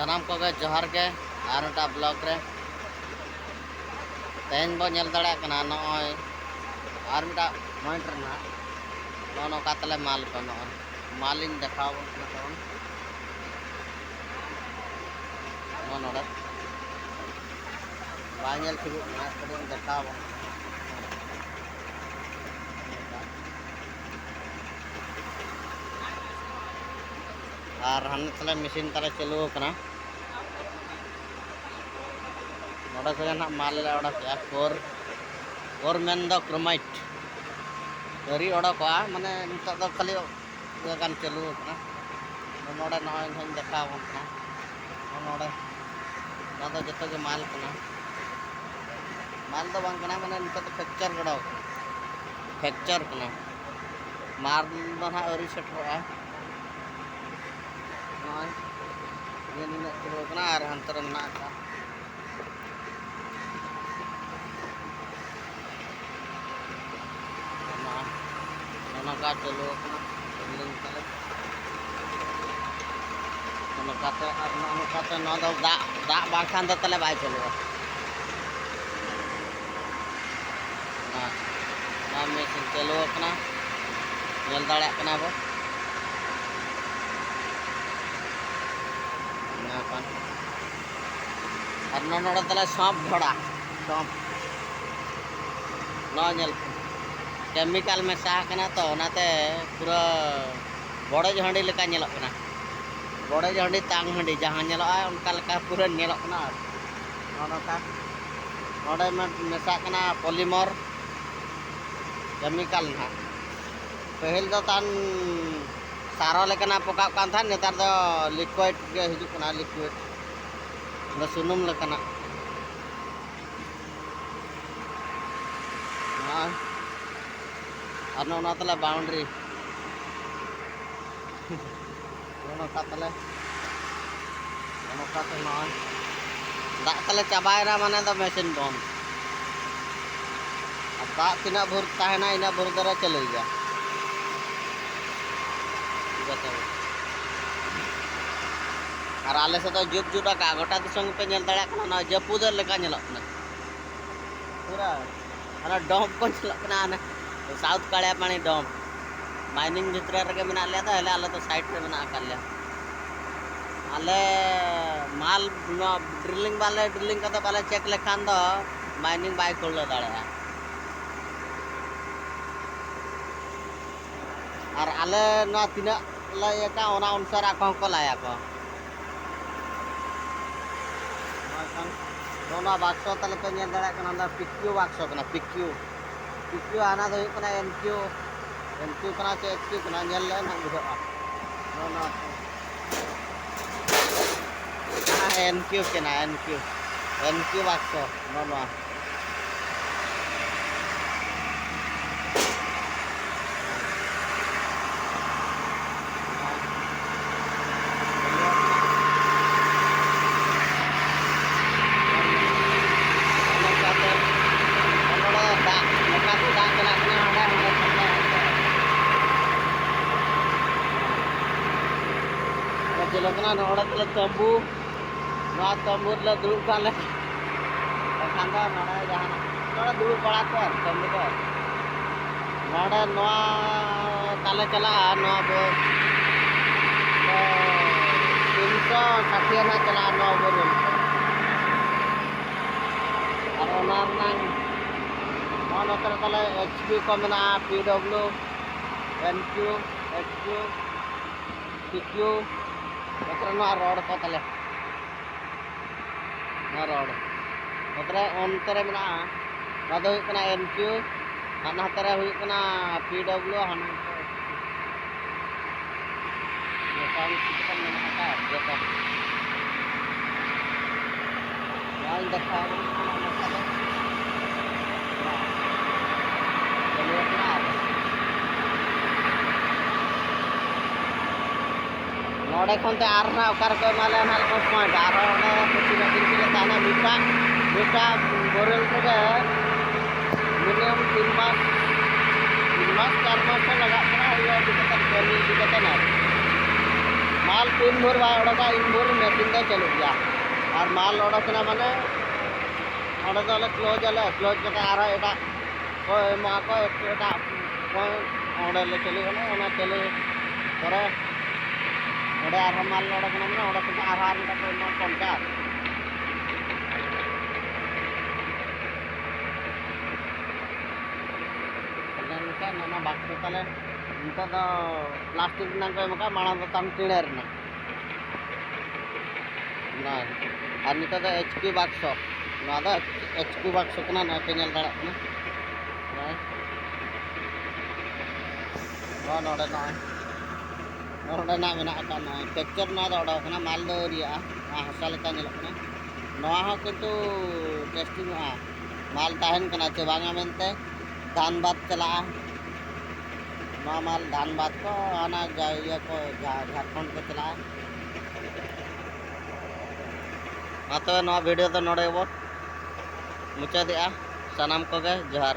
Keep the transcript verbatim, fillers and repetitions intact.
ᱥᱟᱱᱟᱢ ᱠᱚᱜᱮ ᱡᱚᱦᱟᱨ ᱜᱮ ᱟᱨ ᱢᱤᱫᱴᱟᱝ ᱵᱞᱚᱜ ᱨᱮ᱾ ᱛᱮᱦᱮᱧ ᱵᱚ ᱧᱮᱞ ᱫᱟᱲᱮᱭᱟᱜ ᱠᱟᱱᱟ ᱱᱚᱜᱼᱚᱭ ᱟᱨ ᱢᱤᱫᱴᱟᱝ ᱯᱚᱭᱮᱱᱴ ᱨᱮᱱᱟᱜ ᱱᱚᱜᱼᱚ ᱱᱚᱝᱠᱟ ᱛᱟᱞᱮ ᱢᱟᱞ ᱠᱚ᱾ ᱱᱚᱜᱼᱚᱭ ᱢᱟᱞᱤᱧ ᱫᱮᱠᱷᱟᱣ ᱟᱵᱚᱱ ᱠᱟᱱᱟ ᱛᱟᱵᱚᱱ᱾ ᱱᱚᱜᱼᱚ ᱱᱚᱰᱮ ᱵᱟᱭ ᱧᱮᱞ ᱴᱷᱤᱠᱚᱜ ᱠᱟᱱᱟ, ᱠᱟᱹᱴᱤᱡ ᱤᱧ ᱫᱮᱠᱷᱟᱣ ᱟᱵᱚᱱ ᱠᱟᱱᱟ᱾ ᱟᱨ ᱦᱟᱱᱮ ᱛᱟᱞᱮ ᱢᱮᱥᱤᱱ ᱛᱟᱞᱮ ᱪᱟᱹᱞᱩ ᱟᱠᱟᱱᱟ᱾ ᱱᱚᱰᱮ ᱠᱷᱚᱱ ᱱᱟᱦᱟᱜ ᱢᱟᱞ ᱞᱮ ᱚᱰᱚᱠᱮᱜᱼᱟ, ᱠᱳᱨ, ᱠᱳᱨ ᱢᱮᱱᱫᱚ ᱠᱨᱳᱢᱟᱭᱤᱴ᱾ ᱟᱹᱣᱨᱤ ᱚᱰᱚᱠᱚᱜᱼᱟ, ᱢᱟᱱᱮ ᱱᱤᱛᱚᱜ ᱫᱚ ᱠᱷᱟᱹᱞᱤ ᱤᱭᱟᱹ ᱜᱟᱱ ᱪᱟᱹᱞᱩ ᱟᱠᱟᱱᱟ᱾ ᱱᱚᱰᱮ ᱱᱚᱜᱼᱚᱭ ᱱᱟᱦᱟᱜ ᱤᱧ ᱫᱮᱠᱷᱟᱣ ᱟᱵᱚᱱ ᱠᱟᱱᱟ᱾ ᱱᱚᱰᱮ ᱱᱚᱣᱟ ᱫᱚ ᱡᱚᱛᱚ ᱜᱮ ᱢᱟᱞ ᱠᱟᱱᱟ᱾ ᱢᱟᱞ ᱫᱚ ᱵᱟᱝ ᱠᱟᱱᱟ, ᱢᱟᱱᱮ ᱱᱤᱛᱚᱜ ᱫᱚ ᱯᱷᱨᱮᱠᱪᱟᱨ ᱜᱚᱲᱟᱣ ᱠᱟᱱᱟ, ᱯᱷᱨᱮᱠᱪᱟᱨ ᱠᱟᱱᱟ᱾ ᱢᱟᱞ ᱫᱚ ᱱᱟᱦᱟᱜ ᱟᱹᱣᱨᱤ ᱥᱮᱴᱮᱨᱚᱜᱼᱟ᱾ ᱱᱚᱜᱼᱚᱭ ᱤᱭᱟᱹ ᱱᱤᱱᱟᱹᱜ ᱪᱟᱹᱞᱩ ᱟᱠᱟᱱᱟ ᱟᱨ ᱦᱟᱱᱛᱮ ᱨᱮ ᱢᱮᱱᱟᱜ ᱟᱠᱟᱫ᱾ ᱱᱚᱜᱼᱚ ᱱᱚᱝᱠᱟ ᱪᱟᱹᱞᱩ ᱟᱠᱟᱱᱟ᱾ ᱞᱤᱝᱠ ᱛᱟᱞᱮ᱾ ᱱᱚᱜᱼᱚ ᱱᱚᱝᱠᱟᱛᱮ, ᱟᱨ ᱱᱚᱜᱼᱚ ᱱᱚᱝᱠᱟᱛᱮ ᱱᱚᱣᱟ ᱫᱚ ᱫᱟᱜ, ᱫᱟᱜ ᱵᱟᱝᱠᱷᱟᱱ ᱫᱚ ᱛᱟᱞᱮ ᱵᱟᱭ ᱪᱟᱹᱞᱩᱜᱼᱟ᱾ ᱱᱚᱣᱟ, ᱱᱚᱣᱟ ᱢᱮᱥᱤᱱ ᱪᱟᱹᱞᱩ ᱟᱠᱟᱱᱟ, ᱧᱮᱞ ᱫᱟᱲᱮᱭᱟᱜ ᱠᱟᱱᱟ ᱵᱚ᱾ ᱱᱚᱣᱟ ᱠᱟᱱ᱾ ᱟᱨ ᱱᱚ-, ᱱᱚᱰᱮ ᱛᱟᱞᱮ ᱥᱚᱸᱯ ᱰᱷᱚᱲᱟ, ᱥᱚᱸᱯ᱾ ᱱᱚᱣᱟ ᱧᱮᱞ ᱯᱮ, ᱠᱮᱢᱤᱠᱟᱞ ᱢᱮᱥᱟ ᱟᱠᱟᱱᱟ ᱛᱚ, ᱚᱱᱟᱛᱮ ᱯᱩᱨᱟᱹ ᱵᱚᱰᱚᱡ ᱦᱟᱺᱰᱤ ᱞᱮᱠᱟ ᱧᱮᱞᱚᱜ ᱠᱟᱱᱟ᱾ ᱵᱚᱰᱚᱡ ᱦᱟᱺᱰᱤ, ᱛᱟᱝ ᱦᱟᱺᱰᱤ ᱡᱟᱦᱟᱸ ᱧᱮᱞᱚᱜᱼᱟ, ᱚᱱᱠᱟ ᱞᱮᱠᱟ ᱯᱩᱨᱟᱹ ᱧᱮᱞᱚᱜ ᱠᱟᱱᱟ᱾ ᱟᱨ ᱱᱚᱜᱼᱚ ᱱᱚᱝᱠᱟ ᱱᱚᱰᱮ ᱢᱮ-, ᱢᱮᱥᱟᱜ ᱠᱟᱱᱟ ᱯᱚᱞᱤᱢᱚᱨ ᱠᱮᱢᱤᱠᱟᱞ ᱱᱟᱦᱟᱜ᱾ ᱯᱟᱹᱦᱤᱞ ᱫᱚ ᱛᱟᱦᱮᱱ ᱥᱟᱨᱚ ᱞᱮᱠᱟᱱᱟᱜ ᱯᱚᱠᱟᱜ ᱠᱟᱱ ᱛᱟᱦᱮᱸᱫ, ᱱᱮᱛᱟᱨ ᱫᱚ ᱞᱤᱠᱩᱭᱤᱰ ᱜᱮ ᱦᱤᱡᱩᱜ ᱠᱟᱱᱟ, ᱞᱤᱠᱩᱭᱤᱰ᱾ ᱚᱱᱟ ᱥᱩᱱᱩᱢ ᱞᱮᱠᱟᱱᱟᱜ᱾ ᱱᱚᱜᱼᱚᱭ᱾ ᱟᱨ ᱱᱚᱜᱼᱚ ᱱᱚᱣᱟ ᱛᱟᱞᱮ ᱵᱟᱣᱩᱱᱰᱟᱨᱤ᱾ ᱱᱚᱜᱼᱚ ᱱᱚᱝᱠᱟ ᱛᱟᱞᱮ, ᱱᱚᱜᱼᱚ ᱱᱚᱝᱠᱟ ᱛᱮ ᱱᱚᱜᱼᱚᱭ ᱫᱟᱜ ᱛᱟᱞᱮ ᱪᱟᱵᱟᱭᱮᱱᱟ, ᱢᱟᱱᱮ ᱫᱚ ᱢᱮᱥᱤᱱ ᱵᱚᱱᱫ᱾ ᱟᱨ ᱫᱟᱜ ᱛᱤᱱᱟᱹᱜ ᱵᱷᱳᱨ ᱛᱟᱦᱮᱱᱟ, ᱤᱱᱟᱹᱜ ᱵᱷᱳᱨ ᱫᱚᱞᱮ ᱪᱟᱹᱞᱩᱭ ᱜᱮᱭᱟ᱾ ᱡᱚᱛᱚ ᱜᱮ᱾ ᱟᱨ ᱟᱞᱮ ᱥᱮᱫ ᱫᱚ ᱡᱩᱛ ᱡᱩᱛ ᱟᱠᱟᱫ, ᱜᱚᱴᱟ ᱫᱤᱥᱚᱢ ᱜᱮᱯᱮ ᱧᱮᱞ ᱫᱟᱲᱮᱭᱟᱜ ᱠᱟᱱᱟ, ᱱᱚᱣᱟ ᱡᱟᱹᱯᱩᱫ ᱞᱮᱠᱟ ᱧᱮᱞᱚᱜ ᱠᱟᱱᱟ᱾ ᱯᱩᱨᱟᱹ ᱚᱱᱟ ᱰᱚᱢ ᱠᱚ ᱧᱮᱞᱚᱜ ᱠᱟᱱᱟ, ᱦᱟᱱᱮ ᱥᱟᱣᱩᱛᱷ ᱠᱟᱲᱤᱭᱟᱯᱟᱱᱤ ᱰᱚᱢ, ᱢᱟᱭᱱᱤᱝ ᱵᱷᱤᱛᱨᱤ ᱨᱮᱜᱮ ᱢᱮᱱᱟᱜ ᱞᱮᱭᱟ᱾ ᱫᱚ ᱦᱮᱞᱮ ᱟᱞᱮ ᱫᱚ ᱥᱟᱭᱤᱰ ᱨᱮ ᱢᱮᱱᱟᱜ ᱟᱠᱟᱫ ᱞᱮᱭᱟ᱾ ᱟᱞᱮ ᱢᱟᱞ ᱱᱚᱣᱟ ᱰᱨᱤᱞᱤᱝ ᱵᱟᱞᱮ ᱰᱨᱤᱞᱤᱝ ᱠᱟᱛᱮ ᱵᱟᱞᱮ ᱪᱮᱠ ᱞᱮᱠᱷᱟᱱ ᱫᱚ ᱢᱟᱭᱱᱤᱝ ᱵᱟᱭ ᱠᱷᱩᱞᱟᱹᱣ ᱫᱟᱲᱮᱭᱟᱜᱼᱟ᱾ ᱟᱨ ᱟᱞᱮ ᱱᱚᱣᱟ ᱛᱤᱱᱟᱹᱜ ᱞᱮ ᱤᱭᱟᱹ ᱠᱟᱜᱼᱟ, ᱚᱱᱟ ᱚᱱᱩᱥᱟᱨ ᱟᱠᱚ ᱦᱚᱸᱠᱚ ᱞᱟᱭᱟ ᱠᱚ᱾ ᱱᱚᱣᱟ ᱠᱷᱟᱱ ᱱᱚᱜᱼᱚ ᱱᱚᱣᱟ ᱵᱟᱠᱥᱚ ᱛᱟᱞᱮ ᱯᱮ ᱧᱮᱞ ᱫᱟᱲᱮᱭᱟᱜ ᱠᱟᱱᱟ, ᱚᱱᱟ ᱫᱚ ᱯᱤᱠᱤᱭᱩ ᱵᱟᱠᱥᱚ ᱠᱟᱱᱟ, ᱯᱤᱠᱤᱭᱩ᱾ ᱯᱤᱠᱤᱭᱩ, ᱦᱟᱱᱟ ᱫᱚ ᱦᱩᱭᱩᱜ ᱠᱟᱱᱟ ᱮᱱᱠᱤᱭᱩ᱾ ᱮᱱᱠᱤᱭᱩ ᱠᱟᱱᱟ ᱪᱮ ᱮᱪᱠᱤᱭᱩ ᱠᱟᱱᱟ, ᱧᱮᱞ ᱞᱮ ᱱᱟᱜ ᱵᱩᱡᱷᱟᱹᱜᱼᱟ᱾ ᱱᱚᱜᱼᱚ ᱱᱚᱣᱟ ᱠᱚ᱾ ᱦᱮᱸ, ᱮᱱᱠᱤᱭᱩ ᱠᱟᱱᱟ, ᱮᱱᱠᱤᱭᱩ᱾ ᱮᱱᱠᱤᱭᱩ ᱵᱟᱠᱥᱚ, ᱱᱚᱜᱼᱚ ᱱᱚᱣᱟ᱾ ᱱᱚᱰᱮ ᱫᱟᱜ, ᱱᱚᱝᱠᱟ ᱠᱚ ᱫᱟᱜ ᱪᱟᱞᱟᱜ ᱠᱟᱱᱟ, ᱦᱟᱸᱰᱮ, ᱦᱟᱸᱰᱮ, ᱦᱟᱸᱰᱮ, ᱦᱟᱸᱰᱮ᱾ ᱟᱫᱚ ᱪᱮᱫ ᱠᱟᱱᱟ, ᱱᱚᱰᱮ ᱛᱟᱞᱮ ᱛᱟᱹᱢᱵᱩ, ᱱᱚᱣᱟ ᱛᱟᱹᱢᱵᱩ ᱨᱮᱞᱮ ᱫᱩᱲᱩᱵ ᱠᱟᱜ ᱞᱮ᱾ ᱵᱟᱠᱷᱟᱱ ᱫᱚ ᱱᱚᱰᱮ ᱡᱟᱦᱟᱱᱟᱜ, ᱱᱚᱰᱮ ᱫᱩᱲᱩᱵ ᱵᱟᱲᱟ ᱠᱚ ᱟᱨ ᱛᱟᱹᱢᱵᱩ ᱫᱚ᱾ ᱱᱚᱰᱮ ᱱᱚᱣᱟ ᱛᱟᱞᱮ ᱪᱟᱞᱟᱜᱼᱟ, ᱱᱚᱣᱟ ᱵᱚ-, ᱛᱚ ᱛᱤᱱᱥᱚ ᱥᱟᱴᱷᱤ ᱟᱱᱟᱜ ᱪᱟᱞᱟᱜᱼᱟ ᱱᱚᱣᱟ ᱵᱚ ᱨᱮᱞ ᱛᱮ᱾ ᱟᱨ ᱚᱱᱟ ᱨᱮᱱᱟᱝ ᱱᱚᱣᱟ ᱱᱚᱛᱮ ᱨᱮ ᱛᱟᱞᱮ ᱮᱪ ᱯᱤ ᱠᱚ ᱢᱮᱱᱟᱜᱼᱟ, ᱯᱤ ᱰᱚᱵᱞᱤᱭᱩ, ᱮᱱ Q, H Q, P Q, ᱱᱚᱛᱮ ᱨᱮ ᱱᱚᱣᱟ ᱨᱚᱰ ᱠᱚ ᱛᱟᱞᱮ᱾ ᱱᱚᱣᱟ ᱨᱚᱰ᱾ ᱱᱚᱛᱮ ᱨᱮ, ᱚᱱᱛᱮ ᱨᱮ ᱢᱮᱱᱟᱜᱼᱟ᱾ ᱱᱚᱣᱟ ᱫᱚ ᱦᱩᱭᱩᱜ ᱠᱟᱱᱟ ᱮᱱ ᱠᱤᱭᱩ, ᱟᱨ ᱱᱟᱛᱮ ᱨᱮ ᱦᱩᱭᱩᱜ ᱠᱟᱱᱟ ᱯᱤ ᱰᱚᱵᱞᱤᱭᱩ, ᱦᱟᱱᱟ ᱱᱟᱛᱮ ᱮᱥ ᱯᱤ᱾ ᱱᱚᱝᱠᱟᱱ ᱥᱤᱥᱴᱮᱢ ᱢᱮᱱᱟᱜ ᱟᱠᱟᱫ ᱡᱚᱛᱚ᱾ ᱱᱚᱣᱟᱧ ᱫᱮᱠᱷᱟᱣ ᱟᱵᱚᱱ ᱠᱟᱱᱟ, ᱱᱚᱝᱠᱟ ᱫᱚ᱾ ᱱᱚᱰᱮ ᱠᱷᱚᱱ ᱛᱮ ᱟᱨ ᱱᱟᱜ ᱚᱠᱟ ᱨᱮᱠᱚ ᱮᱢᱟ ᱞᱮᱭᱟ ᱱᱟᱜ ᱞᱚᱠᱚ ᱯᱚᱭᱮᱱᱴ, ᱟᱨᱦᱚᱸ ᱚᱸᱰᱮ ᱛᱤᱱᱟᱹᱜ ᱫᱤᱱ ᱪᱚᱞᱮ ᱛᱟᱦᱮᱱᱟ, ᱢᱤᱫᱴᱟᱝ, ᱢᱤᱫᱴᱟᱝ ᱵᱳᱨᱮᱞ ᱨᱮᱜᱮ ᱢᱤᱱᱤᱢᱟᱢ ᱛᱤᱱ ᱢᱟᱥ, ᱛᱤᱱ ᱢᱟᱥ, ᱪᱟᱨ ᱢᱟᱥ ᱦᱚᱸ ᱞᱟᱜᱟᱜ ᱠᱟᱱᱟ, ᱦᱩᱭᱩᱜᱼᱟ, ᱤᱫᱤ ᱠᱟᱛᱮ, ᱠᱟᱹᱢᱤ ᱤᱫᱤ ᱠᱟᱛᱮ ᱟᱨ ᱢᱟᱞ ᱛᱤᱱ ᱵᱷᱳᱨ ᱵᱟᱭ ᱚᱰᱚᱠᱟ, ᱤᱱ ᱵᱷᱳᱨ ᱢᱮᱥᱤᱱ ᱫᱚ ᱪᱟᱹᱞᱩᱜ ᱜᱮᱭᱟ᱾ ᱟᱨ ᱢᱟᱞ ᱚᱰᱚᱠ ᱮᱱᱟ ᱢᱟᱱᱮ ᱚᱸᱰᱮ ᱫᱚᱞᱮ ᱠᱞᱳᱡᱽ ᱟᱞᱮ, ᱠᱞᱳᱡᱽ ᱠᱟᱛᱮ ᱟᱨᱦᱚᱸ ᱮᱴᱟᱜ ᱠᱚ ᱮᱢᱚᱜ ᱟᱠᱚ, ᱮᱠᱴᱩ ᱮᱴᱟᱜ ᱠᱚ ᱚᱸᱰᱮ ᱞᱮ ᱪᱟᱹᱞᱩᱭᱟᱞᱮ᱾ ᱚᱱᱟ ᱪᱟᱹᱞᱩ ᱯᱚᱨᱮ ᱚᱸᱰᱮ ᱟᱨᱦᱚᱸ ᱢᱟᱞ ᱚᱰᱚᱠ ᱮᱱᱟ ᱢᱟᱱᱮ ᱚᱸᱰᱮ ᱠᱷᱚᱱ ᱟᱨᱦᱚᱸ ᱟᱨ ᱢᱤᱫᱴᱟᱝ ᱠᱚ ᱮᱢᱚᱜ ᱟᱠᱚ ᱚᱱᱠᱟ᱾ ᱛᱟᱦᱞᱮ ᱱᱤᱛᱚᱜ ᱱᱚᱣᱟ ᱵᱟᱠᱥᱚ ᱛᱟᱞᱮ ᱱᱤᱛᱚᱜ ᱫᱚ ᱯᱞᱟᱥᱴᱤᱠ ᱨᱮᱱᱟᱜ ᱠᱚ ᱮᱢ ᱟᱠᱟᱫᱼᱟ, ᱢᱟᱲᱟᱝ ᱫᱚ ᱛᱟᱢ ᱴᱤᱬᱟᱹ ᱨᱮᱱᱟᱜ᱾ ᱱᱚᱜᱼᱚᱭ᱾ ᱟᱨ ᱱᱤᱛᱚᱜ ᱫᱚ ᱮᱭᱤᱪ ᱯᱤ ᱵᱟᱠᱥᱚ, ᱱᱚᱣᱟ ᱫᱚ ᱮᱭᱤᱪ ᱯᱤ ᱵᱟᱠᱥᱚ ᱠᱟᱱᱟ, ᱱᱚᱜᱼᱚᱭ ᱯᱮ ᱧᱮᱞ ᱫᱟᱲᱮᱭᱟᱜ ᱠᱟᱱᱟ᱾ ᱱᱚᱜᱼᱚᱭ᱾ ᱱᱚᱣᱟ ᱱᱚᱰᱮ ᱱᱚᱜᱼᱚᱭ, ᱱᱚᱰᱮᱱᱟᱜ ᱢᱮᱱᱟᱜ ᱟᱠᱟᱫ ᱱᱚᱜᱼᱚᱭ ᱯᱮᱠᱪᱟᱨ, ᱱᱚᱣᱟ ᱫᱚ ᱚᱰᱚᱠ ᱟᱠᱟᱱᱟ, ᱢᱟᱞ ᱫᱚ ᱟᱹᱣᱨᱤᱭᱟᱜᱼᱟ, ᱱᱚᱣᱟ ᱦᱟᱥᱟ ᱞᱮᱠᱟ ᱧᱮᱞᱚᱜ ᱠᱟᱱᱟ᱾ ᱱᱚᱣᱟ ᱦᱚᱸ ᱠᱤᱱᱛᱩ ᱴᱮᱥᱴᱤᱝᱚᱜᱼᱟ, ᱢᱟᱞ ᱛᱟᱦᱮᱱ ᱠᱟᱱᱟ ᱪᱮ ᱵᱟᱝᱟ ᱢᱮᱱᱛᱮ᱾ ᱫᱷᱟᱱᱵᱟᱫᱽ ᱪᱟᱞᱟᱜᱼᱟ, ᱱᱚᱣᱟ ᱢᱟᱞ ᱫᱷᱟᱱᱵᱟᱫᱽ ᱠᱚ ᱦᱟᱱᱟ ᱡᱟ-, ᱤᱭᱟᱹ ᱠᱚ ᱡᱟ-, ᱡᱷᱟᱲᱠᱷᱚᱸᱰ ᱠᱚ ᱪᱟᱞᱟᱜᱼᱟ᱾ ᱢᱟ ᱛᱚᱵᱮ ᱱᱚᱣᱟ ᱵᱷᱤᱰᱤᱭᱳ ᱫᱚ ᱱᱚᱰᱮ ᱜᱮᱵᱚ ᱢᱩᱪᱟᱹᱫᱮᱜᱼᱟ᱾ ᱥᱟᱱᱟᱢ ᱠᱚᱜᱮ ᱡᱚᱦᱟᱨ᱾